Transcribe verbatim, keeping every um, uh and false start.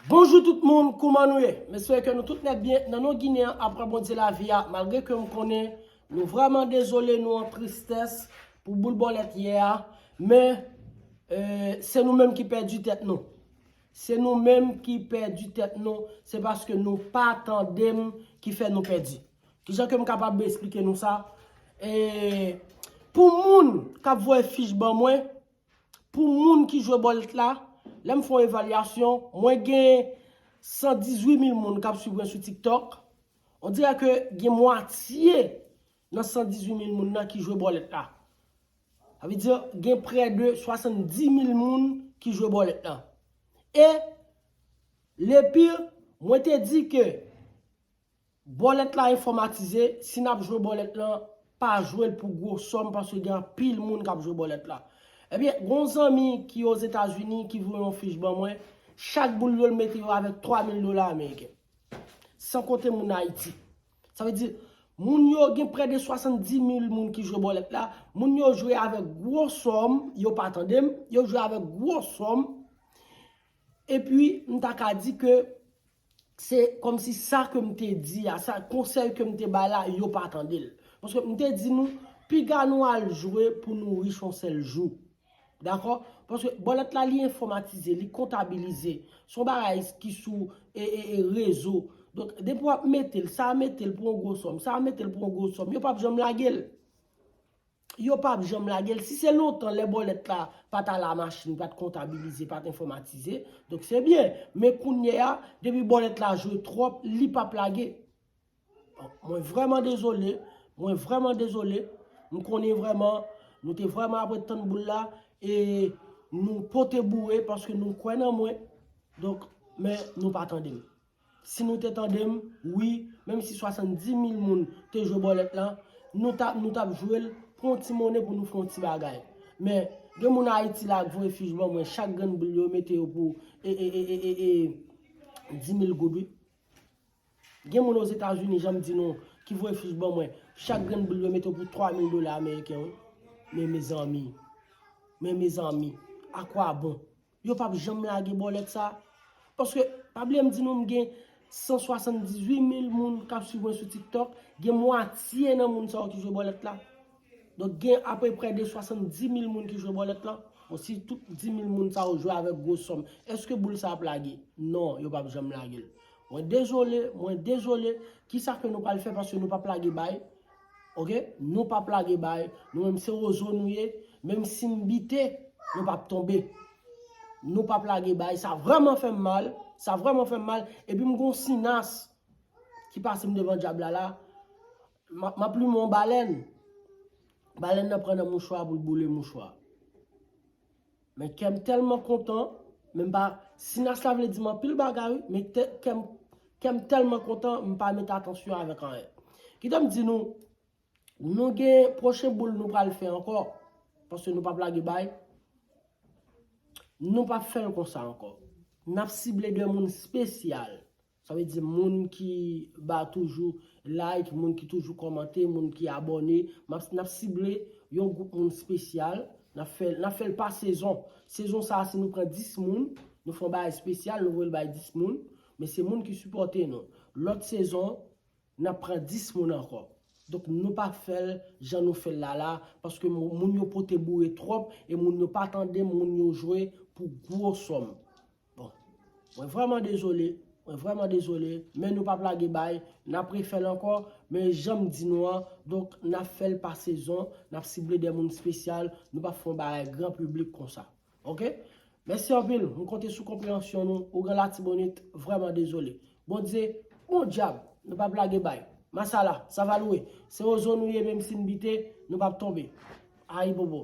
Bonjou tout moun, kouman nou ye? M espere ke nou tout nèt byen. Nan non Ginen an, apre Bondye lavi a, malgre ke m konnen nou vrèman dezole, nou an tristès pou boul bòlèt yè a, men eh, se nou menm ki pèdi tèt nou. Se nou menm ki pèdi tèt nou, se paske nou pa tande m ki fè nou pèdi. Kijan ke m kapab esplike nou sa? Eh, pou moun k ap voye fich ban mwen, pou moun ki jwe bòlèt la, lè m fè yon evalyasyon, mwen gen san dizuit mil moun k ap swiv mwen sou TikTok. On dirè ke gen mwatye nan san dizuit mil moun nan ki jwe bòlèt la. Sa vle di, gen prè de swasanndis mil moun ki jwe bòlèt la. E le pire, mwen te di ke bòlèt la enfòmatize, si n ap jwe bòlèt lan, pa jwe l pou gwo sòm paske gen anpil moun k ap jwe bòlèt la. Ebyen, gen yon zanmi ki Ozetazini ki voye yon fich ban mwen, chak boul yo l mete yo avèk twa mil dola ameriken. San konte moun Ayiti. Sa vle di, moun yo gen prè de swasanndis mil moun ki jwe bòlèt la, moun yo jwe avèk gwo sòm, yo pa tande m, yo jwe avèk gwo sòm. Epi, m ta ka di ke se kòmsi sa ke m te di a, sa konsèy ke m te bay la, yo pa tande l. Paske m te di nou, piga nou al jwe pou nou rich yon sèl jou. Dakò? Paske bòlèt la, li enfòmatize, li kontabilize. Se yon bagay ki sou e, e, e rezo. Donk, depi w ap mete l, sa a mete l pou yon gwo sòm, sa a mete l pou yon gwo sòm, yo p ap janm lage l. Yo p ap janm lage l. Si se lontan lè bòlèt la pa t a la machin, pa t kontabilize, pa t enfòmatize, donk se byen. Men kounye a, depi bòlèt la jwe twòp, li p ap lage. Bon, mwen vrèman dezole, mwen vrèman dezole. M konnen vrèman, nou te vrèman ap ret tann boul la, e nou pote boure paske nou kwè nan mwen. Donk, men nou pa tande m. Si nou te tande m, wi, menm si swasanndis mil moun te jwe bòlèt lan, nou t ap, nou t ap jwe l pou yon ti monnen pou nou fè yon ti bagay. Men, gen moun Ayiti la k voye fich ban mwen, chak grenn boul yo mete yo pou e, e, e, e, e, e, dis mil goud, wi. Gen moun Ozetazini, jan m di nou, ki voye fich ban mwen, chak grenn boul yo mete yo pou twa mil dola ameriken, wi. Men mezanmi, men mezanmi, a kwa bon? Yo p ap janm lage bòlèt sa. Paske, pa bliye m di nou, m gen san swasanndizwit mil moun k ap swiv mwen sou TikTok, gen mwatye nan moun sa yo ki jwe bòlèt la. Donk, gen apeprè de swasanndis mil moun ki jwe bòlèt la. Bon, si tout dis mil moun sa yo jwe avèk gwo sòm, èske boul sa ap lage? Non, yo p ap janm lage l. Mwen dezole, mwen dezole. Kisa ke nou pral fè paske nou p ap lage bay? Oke? Nou p ap lage bay. Nou menm se wozo nou ye. Menm si n bite, nou p ap tonbe. Nou p ap lage bay. Sa vrèman fè m mal. Sa vrèman fè m mal. Epi m gon sinas ki pase m devan dyab la la. M ap, m ap limen yon balèn. Balèn nan pran nan mouchwa pou l boule mouchwa. Men kè m tèlman kontan, men m pa, sinas la vle di m anpil bagay, wi, men tè-, kè m, kè m tèlman kontan, m pa mete atansyon avèk anyen. Kite m di nou, nou gen pwochen boul nou pral fè ankò, paske nou p ap lage bay, nou p ap fè l konsa ankò. N ap sible de moun espesyal. Sa vle di moun ki ba toujou like, moun ki toujou kòmante, moun ki abòne. M ap, n ap sible yon gwoup moun espesyal. N ap fè, n ap fè l pa sezon. Sezon sa a, si nou pran dis moun, nou fè yon bagay espesyal, nou voye l bay dis moun. Men se moun ki sipòte nou. Lòt sezon, n ap pran dis moun ankò. Donk, nou pa fè l jan nou fè l la la, paske moun, moun yo pote boure twòp, e moun yo pa tande, moun yo jwe pou gwo sòm. Bon, mwen vrèman dezole, mwen vrèman dezole, men nou p ap lage bay, n ap refè l ankò, men jan m di nou an, donk, n ap fè l pa sezon, n ap sible de moun espesyal, nou p ap fè yon bagay gran piblik konsa. Oke? Mèsi anpil, m konte sou konpreyansyon nou, Ougan Latibonit, vrèman dezole. Bondye, bon dyab, nou p ap lage bay. Masala, sa va lwe. Se wozo nou ye, menm si n bite, nou p ap tonbe. Ayibobo.